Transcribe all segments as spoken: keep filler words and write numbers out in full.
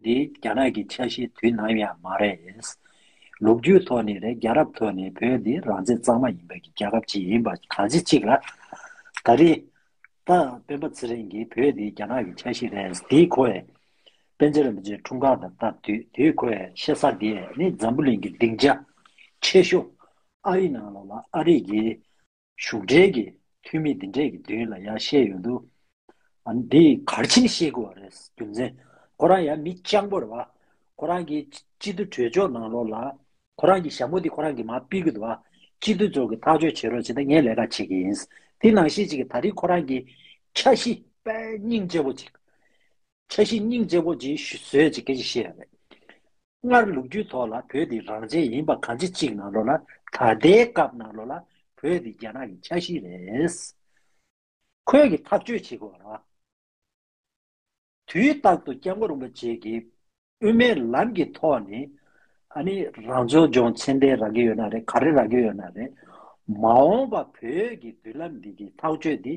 འདི་རྒྱ་ནག་གི་འཆར་གཞི་དུས་ནམ་ཡང་མ་རེད། ལོ་རྒྱུས་ཐོག་ནས་རེད། རྒྱལ་རབས་ཐོག་ནས་བོད་འདི་རང་བཙན་གཙང་མ་ཡིན་པའི་གི་རྒྱལ་ཁབ་ཅིག་ཡིན་པ་གང་ཅི་གཅིག་ལ། ད་རེས་ད་སྤེན་པ་ཚེ་རིང་གིས་བོད་འདི་རྒྱ་ནག་གི་འཆར་གཞི་རེད། དེའི་ཁོ་ཡས་པཎ་ཆེན་རིན་པོ་ཆེའི་འཁྲུངས་སྐར་དང་སྟབས་བསྟུན་དེའི་ཁོ་ཡས་བཤད་ས་འདི་ནི་འཛམ་བུ་གླིང་གི་སྡིངས་ཆ་ཆེ་ཤོས་ཨ་རི་ནང་ལོགས་ལ་ཨ་རི་གི་གཞུང་འབྲེལ་གྱི་འཐུས་མི་འདི་འདྲས་ཀྱི་མདུན་ལ་ཡར་བཤད་ཡོང་དུས། ཨ་ནི་འདི་ག་རེ་བྱས་ནས་བཤད་དགོས་པ་རེད། རྒྱུ་མཚན་ཁོ་རང་ཡང་མི་སྤྱང་པོ་རེད་བ། ཁོ་རང་གི་སྤྱི་འཐུས་གྲོས་ཚོགས་ནང་ལོགས་ལ་ཁོ་རང་གི་ཞྭ་མོ་འདི་ཁོ་རང་གིས་མར་ཕུད་ཀྱི་འདུག་བ། སྤྱི་འཐུས་ཚོ་གིས་ཐག་གཅོད་བྱེད་རོགས་བྱེད་དང་ངས་ལས་ཀ་བྱེད་ཀྱི་ཡིན། དེ་ནང་བཞིན་ཅིག་གིས་ད་རེས་ཁོ་རང་གི་འཆར་གཞི་དཔེ་སྙིང་རྗེ་པོ་ཅིག་འཆར་གཞི་སྙིང་རྗེ་པོ་ཅིག་བཟོས་ཅིག་སྐད་ཆ་བཤད་ཡ་རེད། སྔར་ལོ་རྒྱུས་ཐོག་ལ་བོད་འདི་རང་བཙན་ཡིན་པ་གང་ཅི་གཅིག་ནང་ལོགས་ལ་ད་ལྟའི་སྐབས་ནང་ལོགས་ལ་བོད་འདི་རྒྱ་ནག་གི་འཆར་གཞི་རེད། ཁོས་ཀྱི་ཐག་གཅོད་བྱེད་དགོས་ར། དུས་རྟག་ཏུ་སྐྱབས་མགོན་རིན་པོ་ཆེ་གི་དབུ་མའི་ལམ་གྱི་ཐོག་ནས་ཨ་ནི་རང་སྐྱོང་ལྗོངས་མཚན་ལྡན་རག་གི་ཡོད་ན་རེད། ག་རེ་རག་གི་ཡོད་ན་རེད། མ་འོངས་པ་བོད་ཀྱི་མདུན་ལམ་འདི་གི་ཐག་གཅོད་འདི་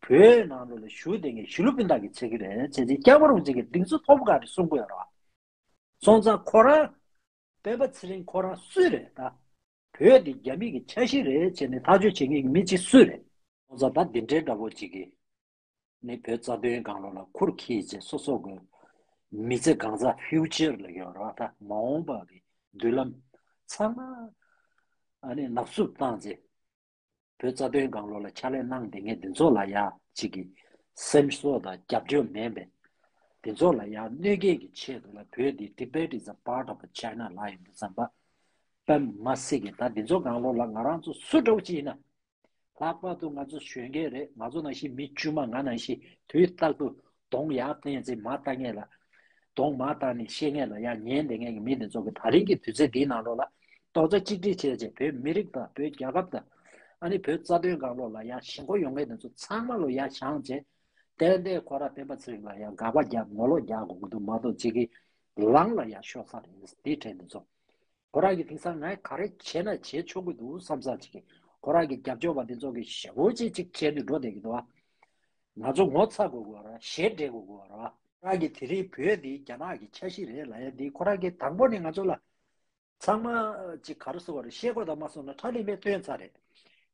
བོད་ནང་ལོགས་ལ་བཞུགས་བསྡད་མཁན་གཞིས་ལུས་སྤུན་ཟླ་གིས་འཚོལ་གྱི་རེད་ཟེར་ཏེ་སྐྱབས་མགོན་རིན་པོ་ཆེ་གིས་གདེང་ཚོད་མཐོ་པོ་ག་རེ་གསུང་གི་ཡོད་རེད་བ། སོང་ཙང་ཁོ་རང་སྤེན་པ་ཚེ་རིང་ཁོ་རང་སུ་རེད་ད། བོད་འདི་རྒྱ་མི་གི་འཆར་གཞི་རེད་བྱས་ནས་ཐག་གཅོད་བྱེད་མཁན་གྱི་མི་གཅིག་སུ་རེད། སོང་ཙང་ད་འདི་འདྲའི་འདྲ་པོ་གཅིག་གིས་ནི་བོད་རྩ་དོན་སྒང་ལོགས་ལ་ཁུར་འཁྱེར་བྱས་སོ་སོ་གི་མི་ཚེ་གང་ཟག་ཕིའུ་ཅར་ལ་ཡོད་རེད་བ། ད་མ་འོངས་པ་གི་མདུན་ལམ་ཚང་མ་ཨ་ནི་ནག་བསུབ་བཏང་བྱས། བོད་རྩ་དོན་སྒང་ལོགས་ལ་ཕྱག་ལས་གནང་བསྡད་མཁན་འདི་ཚོ་ལ་ཡ་གཅིག་གི་སེམས་གསོ་དང་རྒྱབ་སྐྱོར་མེད་པས། འདི་ཚོ་ལ་ཡ་གནོད་སྐྱེལ་གྱི་ཆེད་དུ་ལ་བོད་འདི་Tibet is a part of China ལབ་ཡོང་དུས་ཙམ་པ། དཔེ་མ་སྲིད་ཀྱི་ད་འདི་ཚོ་སྒང་ལོགས་ལ་ང་རང་ཚོ་སུ་འདྲ་བོ་ཅིག་ཡིན་ན། ལྷག་པར་དུ་ང་ཚོ་གཞོན་སྐྱེས་རེད། ང་ཚོ་ནང་བཞིན་མི་དཀྱུས་མ་ང་ནང་བཞིན་དུས་རྟག་ཏུ་གདོང་ཡར་བསྟན་ཚེ་མར་ལྟ་མཁན་ལ། གདོང་མར་བལྟས་ནས་བཤད་མཁན་ལ་ཡང་ཉན་བསྡད་མཁན་གྱི་མི་དེ་ཚོ་གི་ད་རིང་གི་དུས་ཚོད་འདིའི་ནང་ལོགས་ལ་རྡོག་རྩ་གཅིག་སྒྲིལ་བྱས་རྗེས་བོད་མི་རིགས་དང་བོད་རྒྱལ་ཁབ་དང་། ཨ་ནི་བོད་རྩ་དོན་སྒང་ལོགས་ལ་ཡང་ཞེན་ཁོག་ཡོད་མཁན་དེ་ཚོ་ཚང་མ་ལོ་ཡར་བཞེངས་རྗེས། ཏན་ཏན་ཁོ་རང་སྤེན་པ་ཚེ་རིང་ལ་ཡང་དགག་པ་རྒྱབ་ངོ་ལོག་རྒྱག་དགོས་ཀྱི་འདུག་མ་གཏོགས་གཅིག་གིས་ལངས་ལ་ཡང་ཤོར་ས་རེད། དེའི་གྲས་དེ་ཚོ་ཁོ་རང་གིས་དེང་སང་ངས་ག་རེ་བྱས་ན་བྱེད་ཆོག་གི་འདུག་བསམ་ས་ཅིག་གིས་ཁོ་རང་གི་རྒྱབ་སྐྱོར་བ་དེ་ཚོ་གིས་ཞེ་པོ་ཅིག་ཅིག་བྱས་ནས་འགྲོ་བསྡད་ཀྱི་འདུག་ཨ། ང་ཚོ་ངོ་ཚ་དགོས་དགོས་ར། ཞེ་འགྲས་དགོས་དགོས་ར། རང་གི་དེ་རིང་བོད་འདི་རྒྱ་ནག་གི་འཆར་གཞི་རེད་ལབ་ཡ་འདི་ཁོ་རང་གིས་དང་པོ་ནས་ང་ཚོ་ལ་ཚང་མ་ཅིག་ག་རེ་ཟེར་བ་རེད། ཤེས་དགོས་དང་མ་སོང་ན་ཁྲ་ལི་མེ་སྟོན་ཚར་རེད།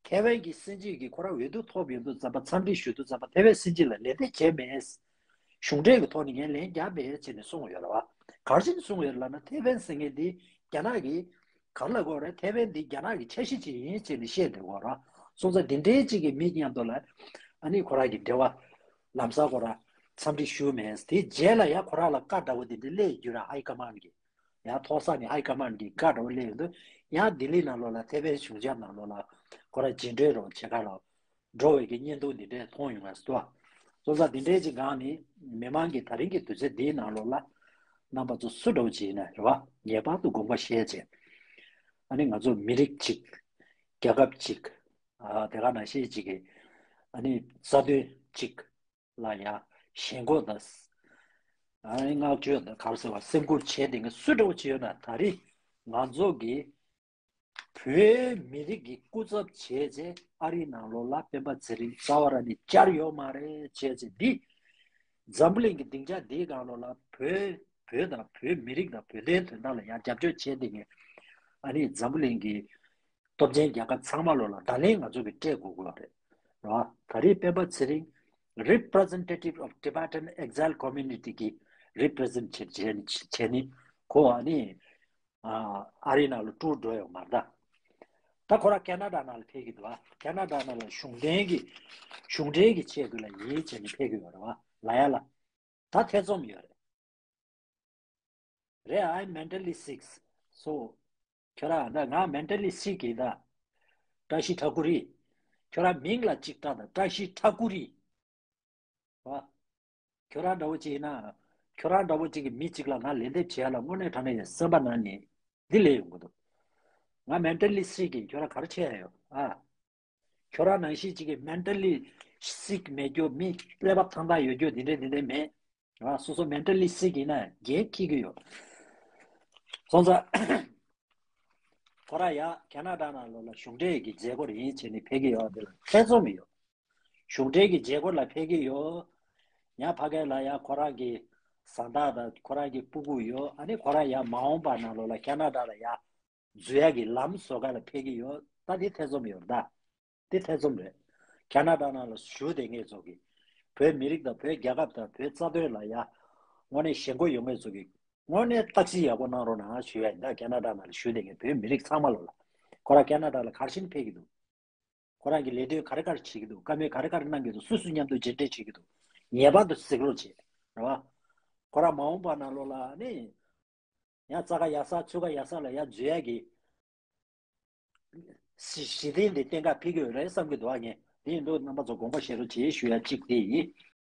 ཐེ་ཝན་གྱི་སྲིད་འཛིན་གྱིས་ཁོ་རང་འོས་བསྡུ་ཐོབ་ཡོང་དུས་ཙམ་པ་འཚམས་འདྲི་ཞུ་དུས་ཙམ་པ་ཐེ་ཝན་སྲིད་འཛིན་ལ་ལན་འདེབས་བྱས་མེད། གཞུང་འབྲེལ་གྱི་ཐོག་ནས་ངས་ལན་རྒྱག་མེད་ཅེས་ནས་གསུངས་ཡོད་རེད་བ། ག་རེ་བྱས་ནས་གསུངས་ཡོད་རེད་ལབ་ན་ཐེ་ཝན་ཟེར་མཁན་འདི་རྒྱ་ནག་གིས་ག་རེ་ལབ་དགོས་རེད། ཐེ་ཝན་འདི་རྒྱ་ནག་གི་འཆར་གཞི་ཅིག་ཡིན་ཅེས་ནས་བཤད་བསྡད་ཡོད་རེད། སོང་ཙང་འདི་འདྲའི་ཅིག་གི་མི་མཉམ་དུ་ལ་ཨ་ནི་ཁོ་རང་གི་འབྲེལ་བ་ལམ་སང་ཁོ་རང་འཚམས་འདྲི་ཞུས་མེད། དེའི་རྗེས་ལ་ཡང་ཁོ་རང་ལ་བཀའ་འདྲ་བོ་འདི་འདྲ་སླེབས་ཡོད་རེད། ཧའི་ཀ་མན་གྱི་ཡང་ཐོག་ས་ནས་ཧའི་ཀ་མན་གྱི་བཀའ་འདྲ་བོ་སླེབས་ཡོང་དུས་ཡང་ལྡི་ལི་ནང་ལོགས་ལ་ཐེ་ཝན་གཞུང་ཞབས་ནང་ལོགས་ལ་ཁོ་རང་རྗེས་འབྲེལ་རོགས་བྱེད་ག་ལ་འགྲོ་བའི་གི་བརྙན་ཐུང་འདི་འདྲས་མཐོང་ཡོང་ངས་སོ། སོ་ས་འདི་འདྲས་ཀྱི་སྒང་ནས་མི་མང་གི་ད་རིང་གི་དུས་ཚོད་འདིའི་ནང་ལོགས་ལ་རྣམ་པ་ཚོ་སུ་འདྲ་བོ་ཅིག་ཡིན་ན་རེད་བ། ངེས་པར་དུ་དགོངས་པ་བཞེས་བྱས། ཨ་ནི་ང་ཚོ་མི་རིགས་གཅིག་རྒྱལ་ཁབ་གཅིག་ཨ་དེ་ག་ནང་བཞིན་གཅིག་གི་ཨ་ནི་རྩ་དོན་གཅིག་ལ་ཡང་ཞེན་ཁོག་དང་། ཨ་ནི་བསྔགས་བརྗོད་དང་ག་རེ་ཟེར་བ་སེམས་ཁུར་བྱས་བསྡད་མཁན་སུ་འདྲ་བོ་ཅིག་ཡོད་ན་ད་རེས་ང་ཚོ་གི་བོད་མི་རིགས་ཀྱི་སྐུ་ཚབ་བྱས་རྗེས་ཨ་རིའི་ནང་ལོགས་ལ་སྤེན་པ་ཚེ་རིང་རྩ་བ་རང་ནས་བཅར་ཡོད་མ་རེད་བྱས་རྗེས་འདི། འཛམ་བུ་གླིང་གི་སྡིངས་ཆ་འདིའི་སྒང་ལོགས་ལ་བོད་བོད་དང་བོད་མི་རིགས་དང་བོད་དོན་དོན་དག་ལ་ཡང་རྒྱབ་སྐྱོར་བྱས་བསྡད་མཁན་ཨ་ནི་འཛམ་བུ་གླིང་གི་སྟོབས་ཆེན་རྒྱལ་ཁབ་ཚང་མ་ལོགས་ལ་བརྡ་ལན་ང་ཚོ་གིས་སྤྲད་དགོས་དགོས་རེད། རེད་བ། ད་རེས་སྤེན་པ་ཚེ་རིང་representative of Tibetan exile community གི་represent བྱེད་བྱེད་བྱས་ནི་ཁོ་ཨ་ནི་ཨ་ཨ་རི་ནང་ལ་ཊུར་འགྲོ་ཡོད་མ་རེད་ད། ད་ཁོ་རང་ཁེ་ན་ཌ་ནང་ལ་ཕེབས་ཀྱི་འདུག་བ། ཁེ་ན་ཌ་ནང་ལ་གཞུང་འབྲེལ་གྱི་གཞུང་འབྲེལ་གྱི་ཆེད་དུ་ལ་ཡིན་བྱས་ནས་ཕེབས་ཀྱི་ཡོད་རེད་བ། ལ་ཡ་ལ་ད་ཐེ་ཚོམ་ཡོད་རེད། རེད། I'm mentally sick. So ཁྱོད་རང་ད་ང་mentally sick ཡིན་ད། བཀྲ་ཤིས་ཁྲ་ཁུ་རི། ཁྱོད་རང་མིང་ལ་གཅིག་བཀྲ་དང་བཀྲ་ཤིས་ཁྲ་ཁུ་རི། བ། ཁྱོད་རང་འདྲ་བོ་ཅིག་ཡིན་ན། ཁྱོད་རང་འདྲ་བོ་ཅིག་གི་མི་གཅིག་ལ་ང་ལན་འདེབས་བྱེད་ཡ་ལ་དངོས་གནས་དྲང་གནས་ཡིན་སེམས་པ་ནང་ནས་འདི་ལས་ཡོང་གི་འདུག་ང་mentally sick ཡིན། ཁྱོད་རང་ག་རེ་བྱེད་ཡ་ཡོད་ཨ། ཁྱོད་རང་ནང་བཞིན་གཅིག་གི་mentally sick མེད་རྒྱུ་མི་ཀླད་པ་ཐང་ཐང་ཡོད་རྒྱུ་འདི་འདྲས་འདི་འདྲས་མེད། ང་སོ་སོ་mentally sick ཡིན་ན་རྒྱལ་ཁྱི་གི་ཡོད། སོང་ཙང་ཁོ་རང་ཡ་ཁེ་ན་ཌ་ནང་ལོགས་ལ་གཞུང་འབྲེལ་གྱི་མཛད་སྒོ་རེ་ཡིན་བྱས་ནས་ཕེབས་ཀྱི་ཡོད། དེ་ལ་ཐེ་ཚོམ་མི་ཡོད། གཞུང་འབྲེལ་གྱི་མཛད་སྒོ་ལ་ཕེབས་ཀྱི་ཡོད། ཡང་ཕ་གི་ལ་ཡ་ཁོ་རང་གི་ བཟའ་ཟླ་དང་ཁོ་རང་གི་སྤུ་གུ་ཡོད། ཨ་ནི་ཁོ་རང་ཡར་མ་འོངས་པ་ནང་ལོགས་ལ་ཁ་ན་ཌ་ལ་ཡར་འཛུལ་ཡག་གི་ལམ་བཟོ་ག་ལ་ཕེབས་ཀྱི་ཡོད། ད་འདི་ཐེ་ཚོམ་ཡོད་རེད་ད། འདི་ཐེ་ཚོམ་རེད། ཁ་ན་ཌ་ནང་ལ་བཞུགས་བསྡད་མཁན་ཚོ་གི་བོད་མི་རིགས་དང་བོད་རྒྱལ་ཁབ་དང་བོད་རྩ་དོན་ལ་ཡ་དངོས་གནས་ཞེན་ཁོག་ཡོད་མཁན་ཚོ་གི་དངོས་གནས་བརྟག་དཔྱད་ཡག་པོ་གནང་རོགས་གནང་ཞུ་ཡ་ཡིན། ད་ཁ་ན་ཌ་ནང་ལ་བཞུགས་བསྡད་མཁན་བོད་མི་རིགས་ཚང་མ་ལོ་ལ། ཁོ་རང་ཁ་ན་ཌ་ལ་ག་རེ་བྱས་ནས་ཕེབས་ཀྱི་འདུག་ཁོ་རང་གི་ལས་དོན་ག་རེ་ག་རེ་བྱེད་ཀྱི་འདུག་བཀའ་མོལ་ག་རེ་ག་རེ་གནང་གི་འདུག་སུ་སུ་མཉམ་དུ་མཇལ་འཕྲད་བྱེད་ཀྱི་འདུག་ངེས་པར་དུ་གཟིགས་རོགས་བྱེད། རེད་བ། ཁོ་རང་མ་འོངས་པ་ནང་ལོགས་ལ་ནི། ཡང་རྩ་ཁ་ཡག་ས་ཚུགས་ཁ་ཡག་ས་ལ་ཡར་འཛུལ་ཡག་གི་གཞི་གཞི་རྟེན་དེ་གཏན་འཁེལ་ཕེབས་ཀྱི་ཡོད་རེད་བསམ་གྱི་འདུག་ཨ། ངས་དེ་ཡིན་དུས་རྣམ་པ་ཚོ་དགོངས་པ་བཞེས་རོགས་བྱེད་ཞུ་ཡ་གཅིག་དེ་ཡིན།